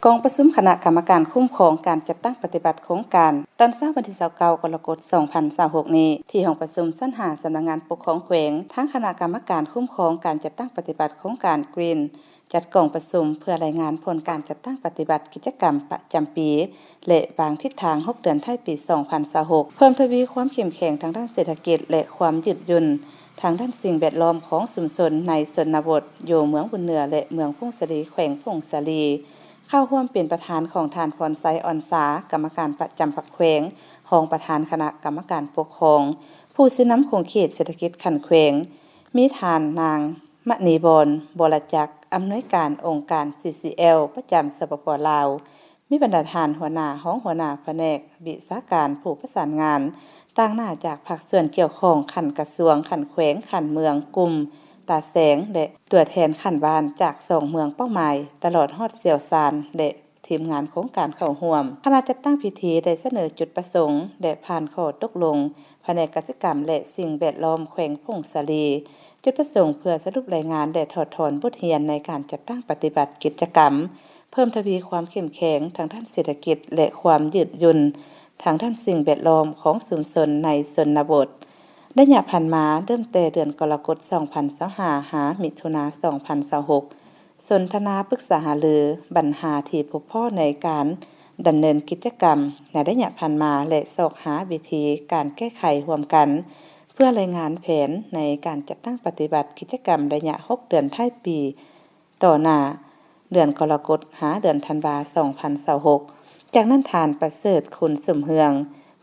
ກອງປະຊຸມຄະນະກຳມະການຄຸ້ມຄອງການຈັດຕັ້ງປະຕິບັດໂຄງການ ຕອນເຊົ້າວັນທີຊາວເກົ້າ ກໍລະກົດ ສອງພັນຊາວຫົກນີ້ ທີ່ຫ້ອງປະຊຸມຊັ້ນຫ້າ ສຳນັກງານປົກຄອງແຂວງ, ທາງຄະນະກຳມະການຄຸ້ມຄອງການຈັດຕັ້ງປະຕິບັດໂຄງການ Green ຈັດກອງປະຊຸມເພື່ອລາຍງານຜົນການຈັດຕັ້ງປະຕິບັດກິດຈະກຳປະຈຳປີ ແລະ ວາງທິດທາງຫົກເດືອນທ້າຍປີ ສອງພັນຊາວຫົກ ເພີ່ມທະວີຄວາມເຂັ້ມແຂງທາງດ້ານເສດຖະກິດ ແລະ ຄວາມຍືດຫຍຸ່ນທາງດ້ານສິ່ງແວດລ້ອມຂອງຊຸມຊົນໃນຊົນນະບົດ ຢູ່ເມືອງບຸນເໜືອ ແລະ ເມືອງຜົ້ງສາລີ ແຂວງຜົ້ງສາລີ. ເຂົ້າຮ່ວມເປັນປະທານຂອງທ່ານ ພອນໄຊ ອອນສາ ກຳມະການປະຈຳພັກແຂວງ, ຮອງປະທານຄະນະກຳມະການປົກຄອງ, ຜູ້ຊີ້ນຳຂົງເຂດເສດຖະກິດຂັ້ນແຂວງ, ມີທ່ານນາງ ມະນີບອນ ວໍລະຈັກ ອຳນວຍການອົງການ ຊີຊີແອລ ປະຈຳ ສປປ ລາວ, ມີບັນດາທ່ານຫົວໜ້າ, ຮອງຫົວໜ້າພະແນກ, ວິຊາການ, ຜູ້ປະສານງານ, ຕາງໜ້າຈາກພາກສ່ວນກ່ຽວຂ້ອງ, ຂັ້ນກະຊວງ, ຂັ້ນແຂວງ, ຂັ້ນເມືອງ, ກຸ່ມ, ຕາແສງ ແລະ ຕົວແທນຂັ້ນບ້ານຈາກສອງເມືອງເປົ້າໝາຍ, ຕະຫຼອດຮອດຊ່ຽວຊານ ແລະ ທີມງານໂຄງການເຂົ້າຮ່ວມ. ຄະນະຈັດຕັ້ງພິທີໄດ້ສະເໜີຈຸດປະສົງ ແລະ ຜ່ານຂໍ້ຕົກລົງພະແນກກະສິກຳ ແລະ ສິ່ງແວດລ້ອມແຂວງຜົ້ງສາລີ. ຈຸດປະສົງເພື່ອສະຫຼຸບລາຍງານ ແລະ ຖອດຖອນບົດຮຽນໃນການຈັດຕັ້ງປະຕິບັດກິດຈະກຳ, ເພີ່ມທະວີຄວາມເຂັ້ມແຂງທາງດ້ານເສດຖະກິດ ແລະ ຄວາມຍືດຫຍຸ່ນທາງດ້ານສິ່ງແວດລ້ອມຂອງຊຸມຊົນໃນຊົນນະບົດ. ໄລຍະຜ່ານມາ, ເລີ່ມແຕ່ເດືອນກໍລະກົດ ສອງພັນຊາວຫ້າ ຫາ ມິຖຸນາ ສອງພັນຊາວຫົກ, ສົນທະນາປຶກສາຫາລືບັນຫາທີ່ພົບພໍ້ໃນການດຳເນີນກິດຈະກຳໃນໄລຍະຜ່ານມາ ແລະ ຊອກຫາວິທີການແກ້ໄຂຮ່ວມກັນ ເພື່ອລາຍງານແຜນໃນການຈັດຕັ້ງປະຕິບັດກິດຈະກຳໄລຍະຫົກເດືອນທ້າຍປີຕໍ່ໜ້າ, ເດືອນກໍລະກົດ ຫາ ເດືອນທັນວາ ສອງພັນຊາວຫົກ. ຈາກນັ້ນ ທ່ານ ປະເສີດ ຄຸນສົມເຮືອງ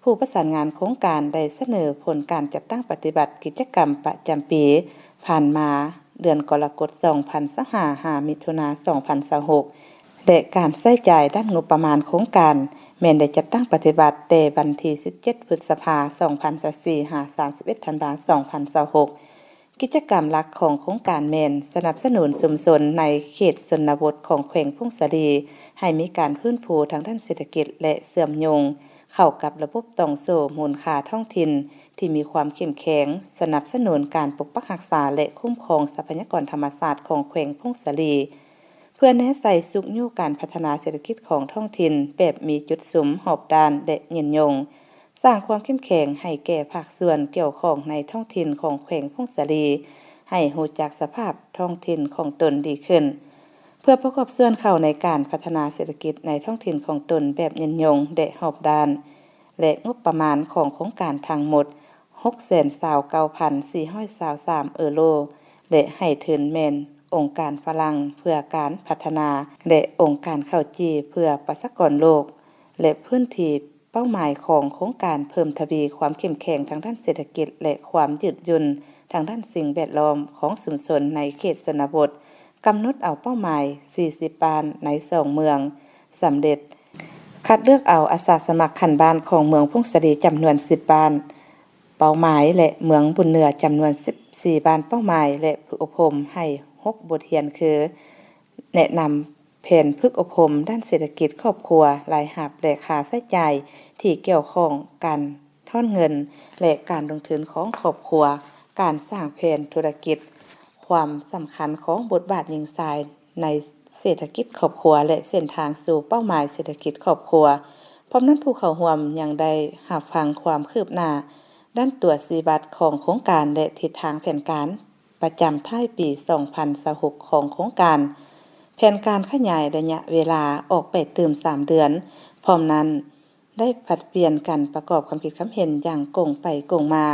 ຜູ້ປະສານງານໂຄງການ ໄດ້ສະເໜີຜົນການຈັດຕັ້ງປະຕິບັດກິດຈະກຳປະຈຳປີຜ່ານມາ ເດືອນກໍລະກົດ ສອງພັນຊາວຫ້າ ຫາ ມິຖຸນາ ສອງພັນຊາວຫົກ ແລະ ການໃຊ້ຈ່າຍດ້ານງົບປະມານໂຄງການ ແມ່ນໄດ້ຈັດຕັ້ງປະຕິບັດແຕ່ວັນທີສິບເຈັດ ພຶດສະພາ ສອງພັນຊາວສີ່ ຫາ ສາມສິບເອັດ ທັນວາ ສອງພັນຊາວຫົກ. ກິດຈະກຳຫຼັກຂອງໂຄງການແມ່ນສະໜັບສະໜູນຊຸມຊົນໃນເຂດຊົນນະບົດຂອງແຂວງຜົ້ງສາລີ ໃຫ້ມີການຟື້ນຟູທາງດ້ານເສດຖະກິດ ແລະ ເຊື່ອມໂຍງເຂົ້າກັບລະບົບຕ່ອງໂສ້ມູນຄ່າທ້ອງຖິ່ນທີ່ມີຄວາມເຂັ້ມແຂງ, ສະໜັບສະໜູນການປົກປັກຮັກສາ ແລະ ຄຸ້ມຄອງຊັບພະຍາກອນທຳມະຊາດຂອງແຂວງຜົ້ງສາລີ ເພື່ອແນໃສ່ຊຸກຍູ້ການພັດທະນາເສດຖະກິດຂອງທ້ອງຖິ່ນແບບມີຈຸດສຸມ, ຮອບດ້ານ ແລະ ຍືນຍົງ, ສ້າງຄວາມເຂັ້ມແຂງໃຫ້ແກ່ພາກສ່ວນກ່ຽວຂ້ອງໃນທ້ອງຖິ່ນຂອງແຂວງຜົ້ງສາລີ ໃຫ້ຮູ້ຈັກສະພາບທ້ອງຖິ່ນຂອງຕົນດີຂຶ້ນ, ເພື່ອປະກອບສ່ວນເຂົ້າໃນການພັດທະນາເສດຖະກິດໃນທ້ອງຖິ່ນຂອງຕົນແບບຍືນຍົງ ແລະ ຮອບດ້ານ ແລະ ງົບປະມານຂອງໂຄງການທັງໝົດ ຫົກແສນຊາວເກົ້າພັນສີ່ຮ້ອຍຊາວສາມເອີໂຣ ແລະ ໃຫ້ທຶນແມ່ນອົງການຝຣັ່ງເພື່ອການພັດທະນາ ແລະ ອົງການເຂົ້າຈີ່ເພື່ອປະຊາກອນໂລກ ແລະ ພື້ນທີ່ເປົ້າໝາຍຂອງໂຄງການເພີ່ມທະວີຄວາມເຂັ້ມແຂງທາງດ້ານເສດຖະກິດ ແລະ ຄວາມຍືດຫຍຸ່ນທາງດ້ານສິ່ງແວດລ້ອມຂອງຊຸມຊົນໃນເຂດຊົນນະບົດ, ກຳນົດເອົາເປົ້າໝາຍສີ່ສິບບ້ານໃນສອງເມືອງສຳເລັດ, ຄັດເລືອກເອົາອາສາສະໝັກຂັ້ນບ້ານຂອງເມືອງຜົ້ງສາລີຈຳນວນສິບບ້ານເປົ້າໝາຍ ແລະ ເມືອງບຸນເໜືອຈຳນວນສິບສີ່ບ້ານເປົ້າໝາຍ ແລະ ຝຶກອົບຮົມໃຫ້ຫົກບົດຮຽນຄື ແນະນຳແຜນຝຶກອົບຮົມດ້ານເສດຖະກິດຄອບຄົວ, ລາຍຮັບ ແລະ ຄ່າໃຊ້ຈ່າຍທີ່ກ່ຽວຂ້ອງ, ການຖອນເງິນ ແລະ ການລົງທຶນຂອງຄອບຄົວ, ການສ້າງແຜນທຸລະກິດ, ຄວາມສຳຄັນຂອງບົດບາດຍິງຊາຍໃນເສດຖະກິດຄອບຄົວ ແລະ ເສັ້ນທາງສູ່ເປົ້າໝາຍເສດຖະກິດຄອບຄົວ. ພ້ອມນັ້ນ ຜູ້ເຂົ້າຮ່ວມຍັງໄດ້ຮັບຟັງຄວາມຄືບໜ້າດ້ານຕົວຊີ້ວັດຂອງໂຄງການ ແລະ ທິດທາງແຜນການປະຈຳທ້າຍປີສອງພັນຊາວຫົກຂອງໂຄງການ, ແຜນການຂະຫຍາຍໄລຍະເວລາອອກໄປຕື່ມສາມເດືອນ, ພ້ອມນັ້ນ ໄດ້ຜັດປ່ຽນກັນປະກອບຄຳຄິດຄຳເຫັນຢ່າງກົງໄປກົງມາ